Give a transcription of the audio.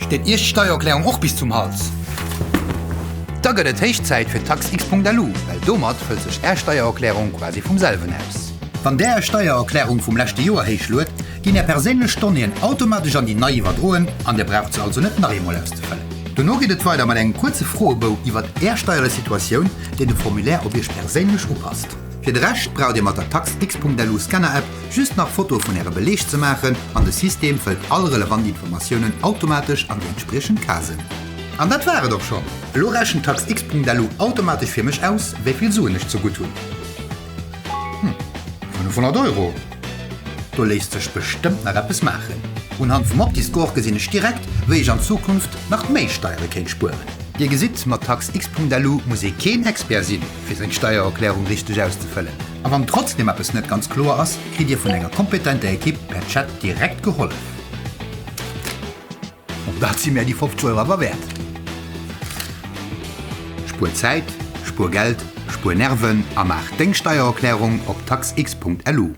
Steet Iech d'Steiererklärung och bis zum Hals? Da gëtt et héich Zäit fir Taxx.lu, well domat fëllt sech Är Steiererklärung quasi vum selwen aus. Wann Där Är Steiererklärung vum leschte Joer héichluet, ginn Är perséinlech Donnéeën automatesch an déi nei iwwerdroen an Dir braucht se also net nach eemol auszefëllen. Dono geet et weider mat engem kuerze Froebou iwwert Är steierlech Situatioun, deen de Formulaire op Iech perséinlech upasst. Fir de Rescht braucht Dir mat der Taxx.lu Scanner-App just nach Fotoe vun Äre Beleeg ze maachen an de System fëllt all relevant Informatiounen automatesch an déi entspriechend Casen. An dat war et och schonn! Elo rechent Taxx.lu automatesch fir mech aus, wéi vill Suen ech zegutt hunn. Hm, 500 Euro? Do léisst sech bestëmmt nach eppes maachen. Unhand vum Opti-Score gesinn ech direkt, wéi ech an Zukunft nach méi Steiere kéint spueren. Dir gesitt, mat Taxx.lu muss ee keen Expert sinn, fir seng Steiererklärung richteg auszefëllen. A wann trotzdem eppes net ganz kloer ass, kritt Dir vun enger kompetenter Ekipp per Chat direkt gehollef. Dat si mär déi 50 Euro awer wäert. Spuer Zäit, spuer Geld, spuer Nerven a maach deng Steiererklärung op taxx.lu.